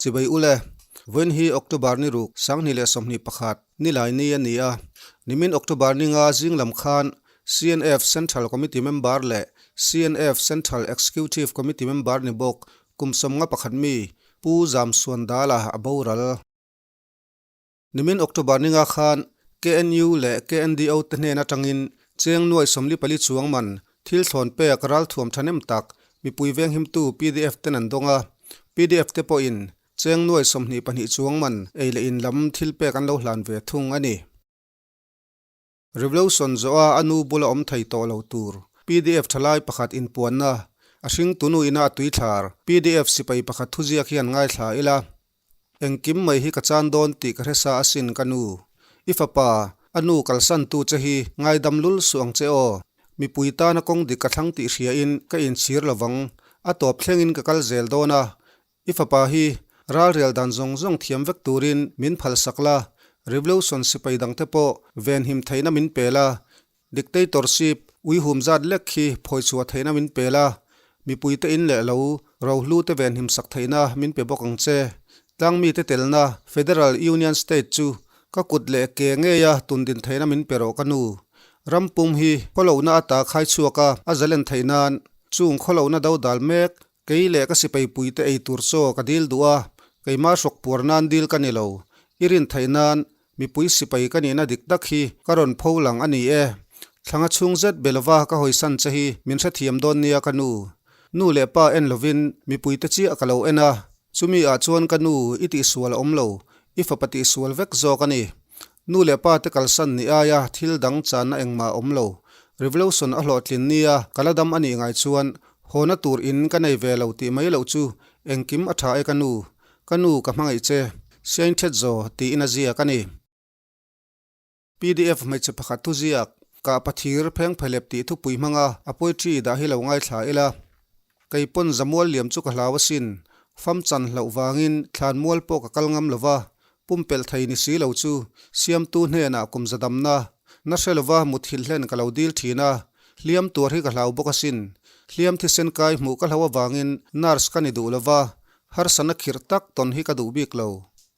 Chibai ule, vawiin hi October ni ruk, 2021, nilai ni a ni a. Nimin October ni nga zing lam khan CNF Central Committee member leh CNF Central Executive Committee member ni bawk kum 51 mi Pu Zamsuandala a boral. Nimin October ni nga khan KNU leh KNDO te hnen atangin cheng nuai 44 chuang man thil thlawn pek ralthuam thahnem tak mipui venghimtu pdf ten an dawng a. Pdf te pawhin cheng nuai 22 chuang man ei leh in lam thil pek an lo hlan ve thung a ni. Revolution zawha a nu bula awm thei tawh lo tur pdf thalai pakhat inpuanna a hring tunu ina a tuithlar pdf sipai pakhat thuziak hian ngaithla ila. Engkim mai hi ka chan dawn tih ka hresa asin ka nu. I fapa, a nu kalsantu che hi ngaidam lul suh ang che aw. Mipui tana kawng dik ka thlang tih hriain ka inchhir lovang. A tawp thlengin ka kal zel dawn a. I fapa hi ralrial dan zawng zawng thiam vek turin min phalsak la, Revolution sipai dangte pawh venhim theihna min pe la, Dictatorship uihum zat lek khi phawi chhuah theihna min pe la, mipuite in leh lo rohlu te venhim sak theihna min pe bawk ang che. Tlangmite telna Federal Union State chu ka kut leh ke ngeia tundin theihna min pe rawh ka nu. Ram pum hi khawlohna ata khai chhuak a, a zalen theih nan chung khawlohna dodal mek kei leh ka sipai puite ei tur chaw ka dil duh a, keimah hrawk puar nan dil ka ni lo. I rin theih nan Mipui sipai ka nihna dik tak hi ka rawn pho lang a ni e. Thlanga chhung zet be lova ka hawisan che hi min hrethiam dawn nia ka nu. Nu leh pa en lovin mipuite chiah ka lo en a, chumi ah chuan ka nu i tihsual a awm lo, i fapa tihsual vek zawk a ni. Nu leh pa te kalsan ni aia thil dang channa engmah a awm lo. Revolution a hlawhtlin nia ka la dam a nih ngai chuan hawna tur in ka nei ve lo tih mai loh chu engkim a tha e ka nu. Ka nu ka hmangaih che, Siainthet zaw tiin a ziak a ni. Pdf hmeichhe pakhat thu ziak, Kah pathir pheng phelep tih thupui hmanga a poetry dah hi lo ngaithla ila. Kei pawn zamual liam chu ka hlau asin, fam chan hlauh vangin thlan mual pawh ka kal ngam lova, pumpelh thei ni si lo chu siamtu hnenah kum zadamna na hre lova muthilh hlen ka lo dil thin a, hliam tuar hi ka hlau bawk asin. Hliam thisen kai hmuh ka hlau avangin nurse ka ni duh lova, Harsana khirh tak tawn hi ka duh bik lo.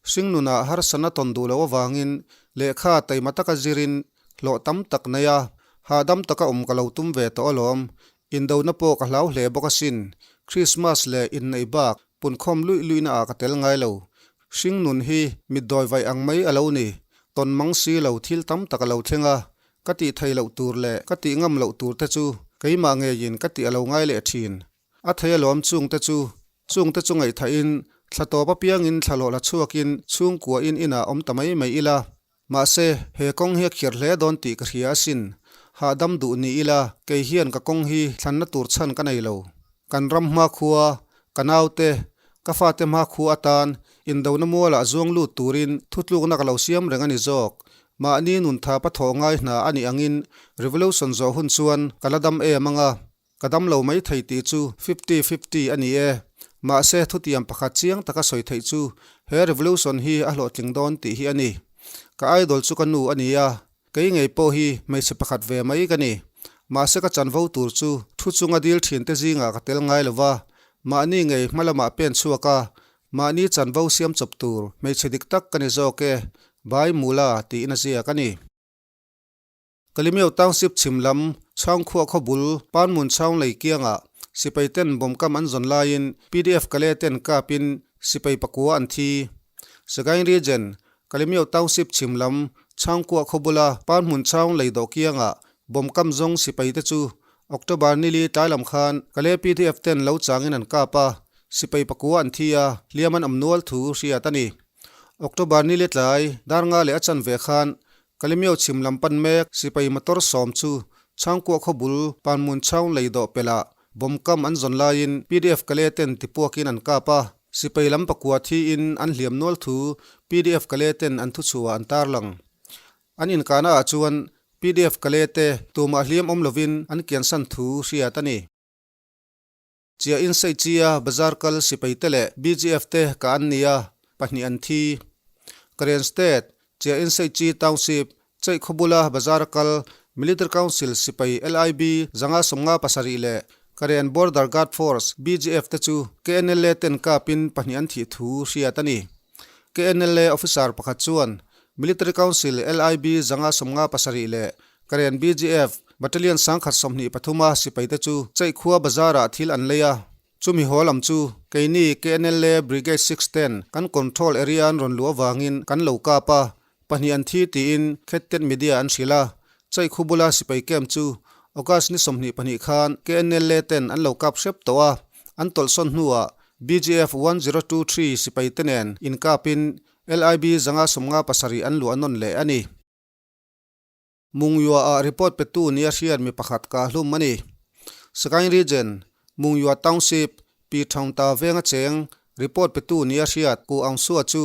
Hringnunah harsana tawn duh loh avangin lehkha taima taka zirin hlawh tam tak nei a, hahdam taka awm ka lo tum ve tawh alawm. Indona pawh ka hlau hle bawk asin. Krismas leh inneih bak punkhawm luih luihna ah ka tel ngai lo. Hringnun hi mitdawi vaih ang mai a lo ni. Tawn mang si lo thil tam tak a lo thleng a, ka tih theih loh tur leh ka tih ngam loh tur te chu keimah ngeiin ka tih a lo ngai leh thin. A thei alawm chungte chu, chungte chu ngaihthahin thla tawp apiangin thla hlawh la chhuakin chhungkuain inah awm ta mai mai ila. Mahse, he kawng hi a khirh hle dawn tih ka hria asin. Hahdam duh ni ila, kei hian ka kawng hi thlanna tur chhan ka nei lo. Kan ram hmakhua, ka naute, ka fate hmakhua atan indona mualah zuang lut turin thutlukna ka lo siam reng a ni zawk. Mahni nunthapa thawh ngai hna a nih angin revolution zawh hun chuan ka la dam em anga. Ka dam lo mai thei tih chu fifty fifty a ni e. Mahse thutiam pakhat chiang taka sawi theih chu he revolution hi a hlawhtling dawn tih hi a ni. Ka idol chu ka nu a ni a, kei ngei pawh hi hmeichhe pakhat ve mai ka ni. Mahse ka chanvo tur chu thu chunga dil thin te zingah ka tel ngai lo va, mahni ngei hma lamah pen chhuak a, mahni chanvo siam chawp tur hmeichhe dik tak ka ni zawk e, Bai Mula tiin a ziak a ni. Kalimeu Township chhim lam Chhangkhuah khawbul Panmun Chhaung lei kiangah sipai ten bomb kam an zawn laiin pdf Kale ten kapin sipai pakua an thi. Sagaing Region, Kalimeu Township chhim lam Chhangkhuah khawbula Panhmun Chhaung lei dawh kiangah bomb kam zawng sipai te chu October nili tlai lam khan Kale pdf ten lo changin an kap a, sipai pakua an thi a, hliam an awm nual thu hriat a ni. October nili tlai dar nga leh a chanve khan Kalimio chhim lam pan mek sipai motor sawm chu Chhangkua khawbul Panmun Chhaung lei dawh pelh ah bomb kam an zawn laiin pdf Kale ten tipuakin an kap a, sipai lam pakua thiin an hliam nual thu pdf Kale ten an thuchhuah an tarlang. An inkahna ah chuan pdf Kale te tumah hliam awm lovin an kiansan thu hriat a ni. Chia insei chia bazar kal sipai te leh BGF te ka an ni a, pahnih an thi. Karen State, Chia insei chi Township, Cheih khawbula bazar kal Military Council sipai LIB 557 leh Karen Border Guard Force, BGF, te chu KNLA ten kapin pahnih an thih thu hriat a ni. KNLA officer pakhat chuan Military Council LIB 557 leh Karen BGF Battalion 1023 a sipaite chu Chaikhua bazar-ah thil an lei a. Chumi haw lam chu keini KNLA Brigade 6 ten kan control area an rawn luh avangin kan lo kap a, pahnih an thi tiin Khettet Media an hrilh a. Chaikhu bula sipai camp chu August ni 22 khan KNLA ten an lo kap hrep tawh a, an tawlhsawn hnuah BGF 1023 sipai te nen inkapin LIB 557 an luah nawn leh a ni. Mungyua-ah report petu nia hriat mi pakhat kah hlum a ni. Sagaing Region, Mungyua Township, Pi Thaungta venga cheng report petu nia hriat Ku Aung Sua chu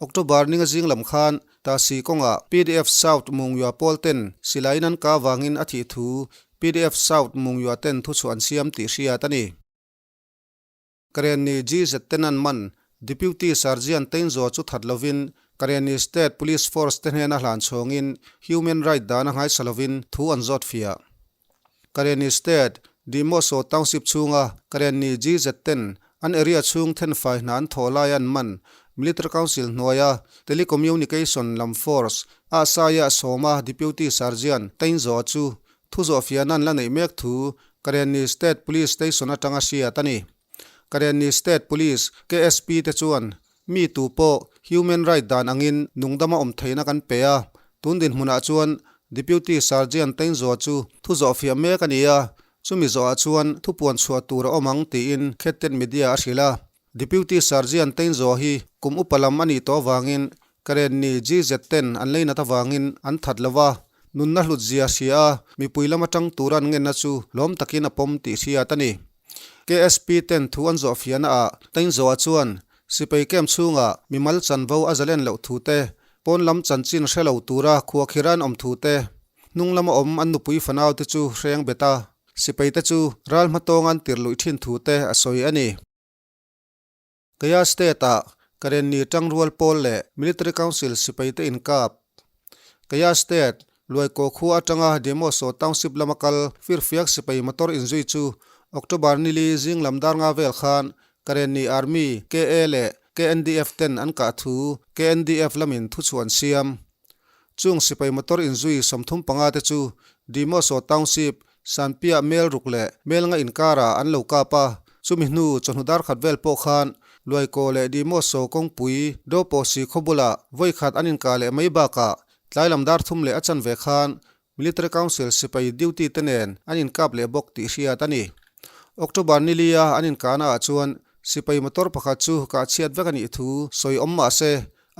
October ninga zing lam khan Tasi kawngah PDF South Mungyua pawl ten silaiin an kah vangin a thih thu PDF South Mungyua ten thuchhuah an siam tih hriat a ni. Karenni GZ ten an man Deputy Sergeant Teinzaw chu that lovin Karenni State Police Force te hnena hlan chhawngin Human Right dan a nghaisa lovin thu an zawt fiah. Karenni State Demoso Township chhunga Karenni GZ ten an area chhung thenfai hna an thawh lai an man Military Council hnuaia Telecommunication lam Force a saia sawma Deputy Sergeant Teinzaw chu Thu zawhfiahna an la neih mek thu Karenni State Police Station atanga hriat a ni. Karenni State Police, KSP, te chuan mi tu pawh human right dan angin nungdama awm theihna kan pe a, tun dinhmunah chuan Deputy Sergeant Teinzaw chu thu zawhfiah mek a ni a, chumi zawhah chuan thupuan chhuah tur a awm ang tiin Khettet Media a hrilh a. Deputy Sergeant Teinzaw hi kum upa lam a nih tawh avangin Karenni GZ ten an leinat avangin an that lo va, nunna hlut zia hria a, mipui lama tang tura an ngenna chu lawm takin a pawm tih hriat a ni. KSP ten thu an zawh fiahna ah Teinzaw-a chuan sipai camp chhungah mimal chanvo a zalen loh thu te, pawn lam chanchin hre lo tura khuakhira an awm thu te, hnung lama awm an nupui fanau te chu hreng bet a, sipai te chu ral hmatawng an tirh luih thin thu te a sawi a ni. Kaya State-ah Karenni Tangrual Pawl leh Military Council sipaite inkap. Kaya State, Luaikaw khua atanga Demoso Township lama kal firfiak sipai motor inzui chu October nili zing lam dar nga vel khan Karenni Army, KA leh KNDF ten an kah thu KNDF lamin thuchhuah an siam. Chung sipai motor inzui 35 te chu Demoso Township, Sanpiah mel ruk leh mel nga inkarah an lo kap a, chumi hnu chawhnu dar khat vel pawh khan Luaikaw leh Demoso kawngpui Dopawsi khaw bulah vawi khat an inkah leh mai bakah tlai lam dar thum leh a chanve khan Military Council sipai duty te nen an inkap leh bawk tih hriat a ni. October nilia an inkahna ah chuan sipai motor pakhat chu kah chhiat vek a nih thu sawi awm mah se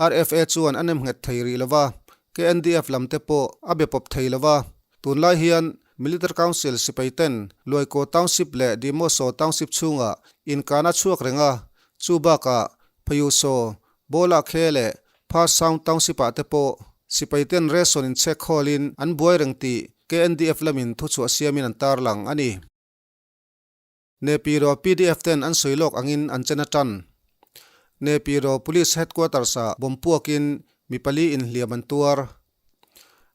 RFA chuan a nem nghet thei rih lo va, KNDF lam te pawh a be pawp thei lo va. Tunlai hian Military Council sipai ten Luaikaw Township leh Demoso Township chhungah inkahna chhuak reng a, chu bakah Phayuso, Bawlakhe leh Pha Sound Township ah te pawh sipai ten ration inchhek khawlin an buai reng tih KNDF lamin thuchhuah siamin an tarlang a ni. Nepiro pdf ten an sawi lawk angin an chen a tan. Nepiro Police Headquarters ah bomb puakin mi pali inhliam an tuar.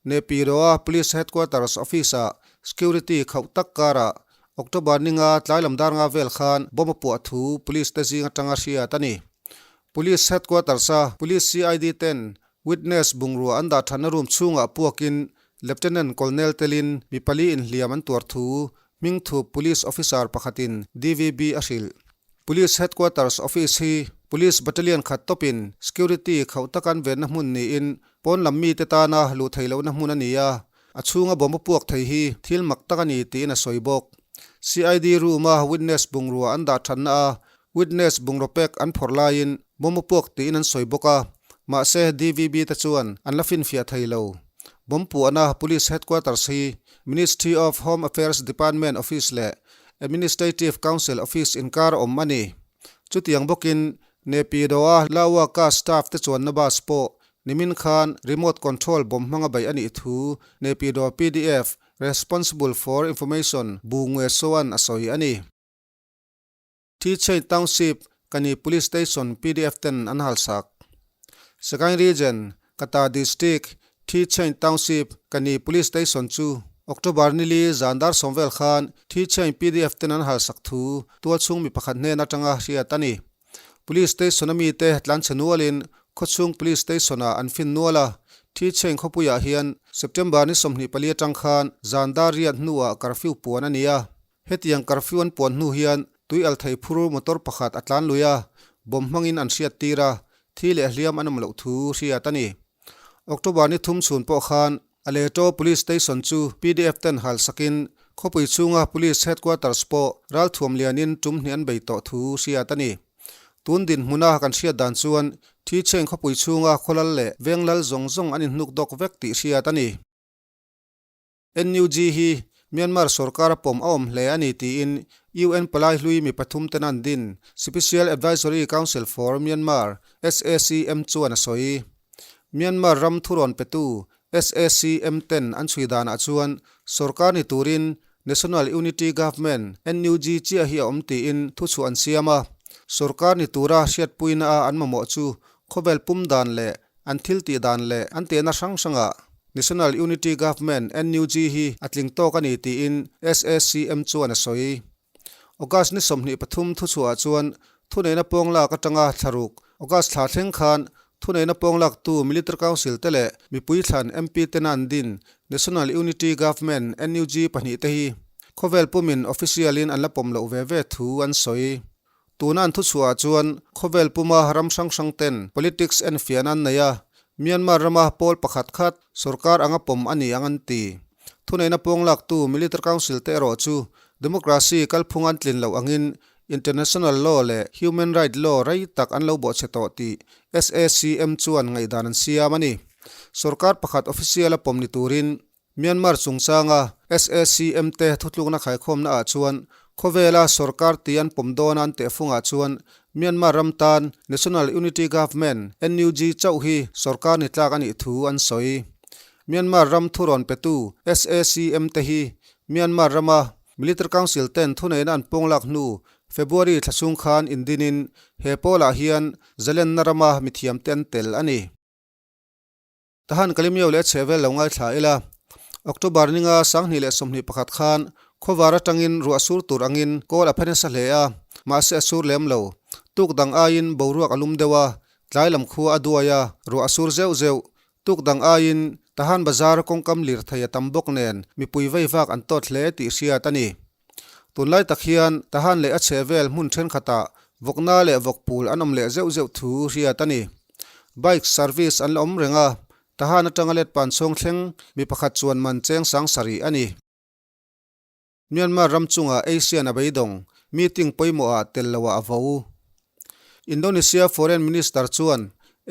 Nepiro-a Police Headquarters office ah security khauh tak karah October ninga tlai lam dar nga vel khan bomb a puah thu police te zing atanga hriat a ni. Police Headquarters a Police CID ten witness bungrua an dah thatna room chhungah puakin Lieutenant Colonel telin mi pali inhliam an tuar thu Hmingthup Police Officer pakhatin DVB a hrilh. Police Headquarters Office hi Police Battalion khat tawpin security khauh taka an venna hmun niin pawn lam mite tana luh theih lohna hmun a ni a, a chhunga bomb a puak thei hi thil mak tak a ni tiin a sawi bawk. CID room-a witness bungrua an dah thatna a witness bungraw pek an phawrh laiin bomb a puak tiin an sawi bawk a, mahse DVB te chuan an la finfiah thei lo. Bomb puahna Police Headquarters hi Ministry of Home Affairs Department Office leh Administrative Council Office inkar awm a ni. Chutiang bawkin Naypyidaw-a Lawaka staff te chuanna bus pawh nimin khan remote control bomb hmanga beih a nih thu Naypyidaw PDF Responsible for Information Bu Ngwe Soan a sawi a ni. Thichei Township, Kani Police Station pdf ten an halsak. Sagaing Region, Kata District, Thichei Township, Kani Police Station chu October nili zan dar sawm vel khan thi chhiain pdf ten an halsak thu tualchhung mi pakhat hnen atanga hriat a ni. Police station a mite tlanchhe nualin khawchhung police station ah an fin nual a, thi chhiain khawpuiah hian September ni 24 atang khan zan dar riat hnuah curfew puan a ni a. Hetiang curfew an puan hnu hian tui al thei phur motor pakhat a tlan lui a, bomb hmangin an hriat tir a, thi leh hliam an awm loh thu hriat a ni. October ni thum chhun pawh khan Aleto Police Station chu pdf ten hal sakin khawpui chhunga Police Headquarters pawh ralthuam lianin tum hnih an bei tawh thu hriat a ni. Tun dinhmuna kan hriat dan chuan thi chheng khawpui chhunga khawlal leh venglal zawng zawng an inhnuk dawk vek tih hriat a ni. NUG hi Myanmar sorkar a pawm a awm hle a ni tiin UN palai hlui mi pathum ten an din Special Advisory Council for Myanmar, SACM, chuan a sawi. Myanmar ram thurawn petu SACM ten an chhui danah chuan sorkar ni turin National Unity Government, NUG, chiah hi a awm tiin thuchhuah an siam a. Sorkar ni tura hriatpuina a an mamawh chu khawvel pum dan leh An thil tih dan leh an tehna hrang hrangah National Unity Government, NUG, hi a tling tawk a ni tiin SACM chuan a sawi. August ni 23 thuchhuahah chuan thuneihna pawnglak atanga thlaruk August thla thleng khan thuneihna pawnglaktu Military Council te leh mipui thlan MP tena an din National Unity Government, NUG, pahnih te hi khawvel pumin official in an la pawm loh ve ve thu an sawi. Tuna an thuchhuahah chuan khawvel puma ram hrang hrang ten politics enfiahna an nei a, Myanmar rama pawl pakhat khat sorkar anga pawm a ni ang an ti. Thuneihna pawnglaktu Military Council te erawh chu democracy kalphung an tlin loh angin international law leh human right law rei tak an lo bawhchhe tawh tih SACM chuan ngaihdan an siam a ni. Sorkar pakhat official a pawm ni turin Myanmar chungchanga SACM te thutlukna khaikhawmna ah chuan khawvela sorkar tih an pawm dawn a an tehfungah chuan Myanmar ram tan National Unity Government, NUG, chauh hi sorkar ni tlak a nih thu an sawi. Myanmar ram thurawn petu SACM te hi Myanmar rama Military Council ten thuneihna an pawnglak hnu February thla chhung khan indinin he pawlah hian zalenna rama mithiamte an tel a ni. Tahan Kalimio leh a chhehvel lo ngaithla ila, October ninga 2021 khan khawvar atangin ruah sur tur angin kawl a phe nasa hle a, mahse a sur lem lo. Tuk dang aiin boruak a lum deuh a, tlai lam khua a duai a, ruah a sur zeuh zeuh. Tuk dang aiin Tahan Bazar kawngkam lirthei a tam bawk nen mipui vei vak an tawt hle tih hriat a ni. Tunlai tak hian Tahan leh a chhehvel hmun thenkhatah vawkna leh vawkpul an awm leh zeuh zeuh thu hriat a ni. Bike service an la awm reng a, Tahan atanga let pan chhawng thleng mi pakhat chuan man cheng 7000 a ni. Myanmar ram chungah ASEAN a beidawng, meeting pawimawhah tel loah a vo. Indonesia Foreign Minister chuan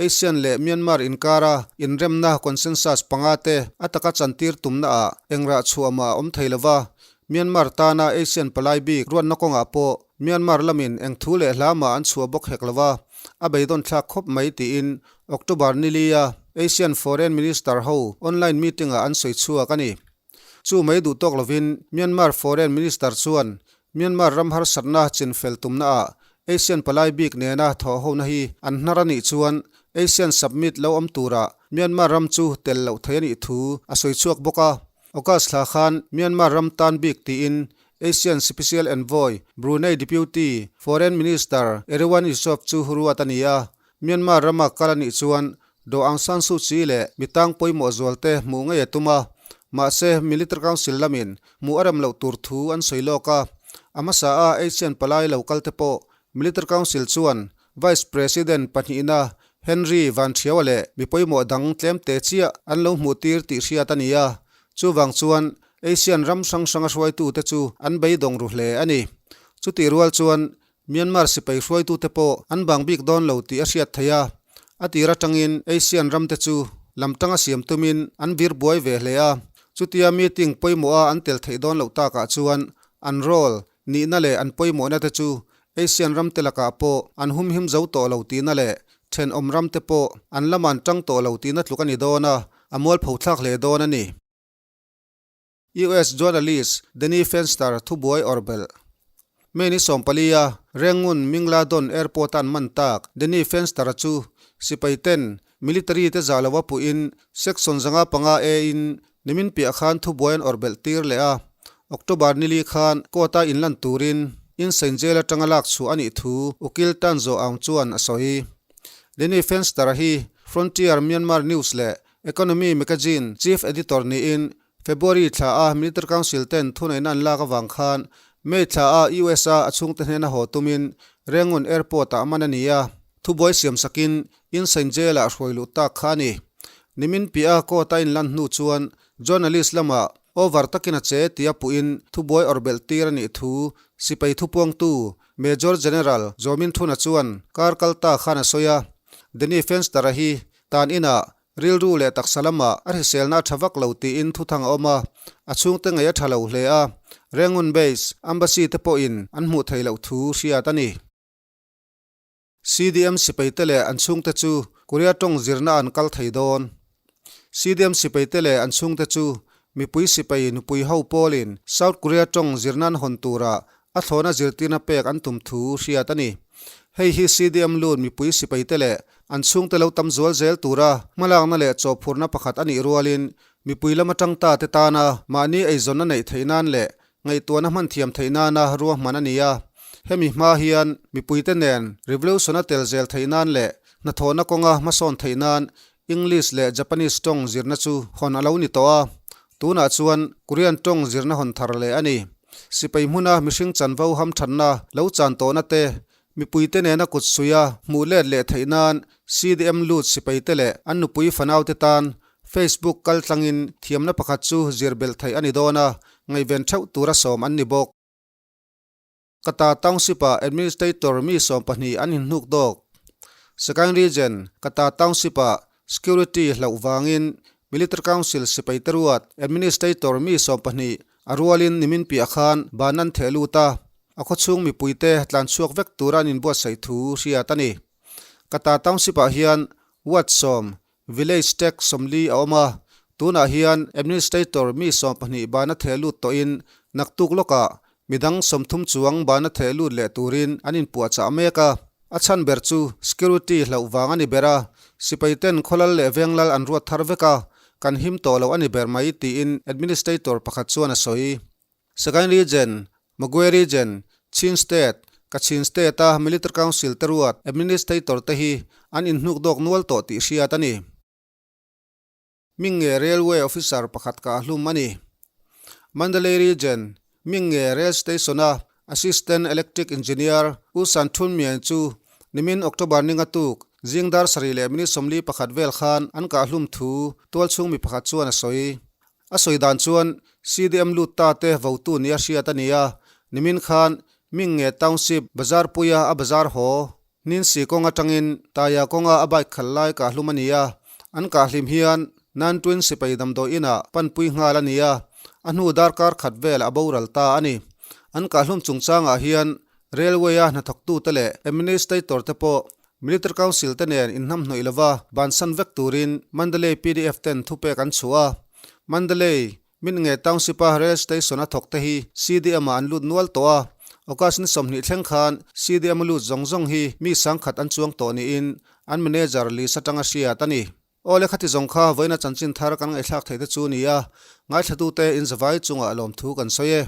ASEAN leh Myanmar inkara inremna consensus panga te a taka chantir tumnaah engrah chhuah mah a awm thei lova, Myanmar tana ASEAN palai bik ruatna kawngah pawh Myanmar lamin eng thu leh hla mah an chhuah bawk hek lova, a beidawn thlak khawp mai tiin October nili-a ASEAN Foreign Minister ho online meeting-ah an sawi chhuak a ni. Chu mai duh tawk lovin Myanmar Foreign Minister chuan Myanmar ram harsatna chinfel tumnaah ASEAN palai bik nena thawhhona hi an hnar a nih chuan ASEAN Summit lo awm turah Myanmar ram chu tel loh thei a nih thu a sawi chhuak bawk a. August thla khan Myanmar ram tan bik tiin ASEAN Special Envoy Brunei Deputy Foreign Minister Erywan Yusof chu ruat a ni a. Myanmar rama kal a nih chuan Daw Aung San Suu Kyi leh mi tang pawimawh zualte hmuh ngei a tum a, mahse Military Council lamin hmuh a rem loh tur thu an sawi lawk a. A hmasa a ASEAN palai lo kalte pawh Military Council chuan Vice President pahnihna Henry Van Thiaua leh mi pawimawh dang tlemte chiah an lo hmuh tir tih hriat a ni a, chuvang chuan ASEAN ram hrang hranga hruaitute chu an beidawng ru hle a ni. Chutih rual chuan Myanmar sipai hruaitute pawh an bang bik dawn lo tih a hriat theih a, a tir atangin ASEAN ramte chu lamtanga siam tumin an vir buai ve hle a, chutia meeting pawimawha an tel theih dawn loh takah chuan an role nihna leh an pawimawhna te chu ASEAN ramte lakah pawh an humhim zo tawh lo tihna leh thenawm ramte pawh an lama an tang tawh lo tihna tluk a ni dawn a, a mualpho thlak hle dawn a ni. US journalist Danny Fenster thubuai awrh belh. May ni 14 a Rangoon Mingladon Airport a an man tak Danny Fenster-a chu sipai ten military te zah lova puhin Section 5 5 A in Nimin piah khan thubuai an awrh belh tir leh a, October nili khan court-a inlan turin Insein Jail atanga lak chhuah a nih thu Ukil Tan Zaw Aung chuan a sawi. Danny Fenster-a hi Frontier Myanmar News leh Economy Magazine Chief Editor niin February thla a Military Council ten thuneihna an lak avang khan May thla a US a a chhungte hnena haw tumin Rangoon Airport ah man a ni a, thubuai siam sakin Insein Jail ah hruai luh tak kha a ni. Nimin piah a court a inlan hnu chuan journalist lamah over takin a che tia puhin thubuai awrh belh tir a nih thu sipai thupuangtu Major General Zawmin Thuna chuan kar kal ta khan a sawi a. Danny Fenster-a hi tan inah Rilru leh taksa lamah a hriselna a tha vak lo tiin thuthang a awm a, a chhungte ngei a tha lo hle a, Rangoon base Embassy te pawhin an hmuh theih loh thu hriat a ni. CDM sipaite leh an chhungte chu Korea tawng zirna an kal thei dawn. CDM sipaite leh an chhungte chu mipui sipai nupui ho pawlin South Korea tawng zirna an hawn turah A thlawna zirtirna pek an tum thu hriat a ni. Hei hi CDM lut mipui sipaite leh an chhungte lo tam zual zel tura hmalakna leh chawhphurna pakhat a nih rualin mipui lama tangta te tana mahni eizawnna neih theih nan leh ngaihtuahna hman thiam theih nana ruahman a ni a. Hemi hma hian mipuite nen revolution a tel zel theih nan leh hnathawhna kawnga hmasawn theih nan English leh Japanese tawng zirna chu hawn a lo ni tawh a, tunah chuan Korean tawng zirna hawn thar leh a ni. Sipai hmuna mihring chanvo hamthanna lo chan tawhna te, mipuite nena kut suia hmuh let leh theih nan CDM lut sipaite leh an nupui fanaute tan Facebook kal tlangin thiamna pakhat chu zir belh theih a ni dawn a, ngaihven theuh tura sawm an ni bawk. Kata Township-ah Administrator mi 12 an inhnuk dawk. Sagaing Region, Kata Township-ah Security hlauh vangin Military Council sipai te ruat Administrator mi 12 a rualin nimin piah khan ban an theh lut a, a khawchhung mipuite tlanchhuak vek tura an inbuatsaih thu hriat a ni. Kata Township-ah hian Ward sawm Village Tax 40 a awm a, tunah hian Administrator mi 12 bana theh lut tawhin naktuk lawkah midang 30 chuang bana theh lut leh turin an inpuahchah mek a. A chhan ber chu security hlauh vang a ni ber a, sipai ten khawlal leh venglal an ruat thar vek a, kan him tawh lo a ni ber mai tiin Administrator pakhat chuan a sawi. Sagaing Region, Magway Region, Chin State, Kachin State-a Military Council te ruat Administrator te hi an inhnuk dawk nual tawh tih hriat a ni. Mingnge Railway Officer pakhat kah hlum a ni. Mandalay Region, Mingnge Rail Station-a Assistant Electric Engineer U San Thun Myain chu nimin October ninga tuk zing dar sarih leh minute 41 vel khan an kah hlum thu tualchhung mi pakhat chuan a sawi. A sawi dan chuan CDM lut ta te votu nia hriat a ni a, nimin khan Mingnge Township bazar puia a bazar haw Ninsi kawng atangin Taya kawnga a bike khalh lai kahhlum a ni a, an kahhlim hian Nantuin sipai damdawi inah panpui nghal a ni a, a hnu darkar khat vel a boral ta a ni. An kahhlum chungchangah hian Railway-a hnathawktute leh Administrator te pawh Military Council te nen inhnamhnawih lova bansan vek turin Mandalay pdf ten thupek an chhuah a. Mandalay, Minge Township-a Rail Station a thawk te hi CDM-ah an lut nual tawh a. August ni 20 thleng khan CDM-a lut zawng zawng hi mi sangkhat an chuang tawh niin an manager list atanga hriat a ni. Aw le khati zawng kha vawiina chanchin thar kan ngaihthlak theih te chu ni a, ngaithlatute inzavai chungah lawmthu kan sawi e.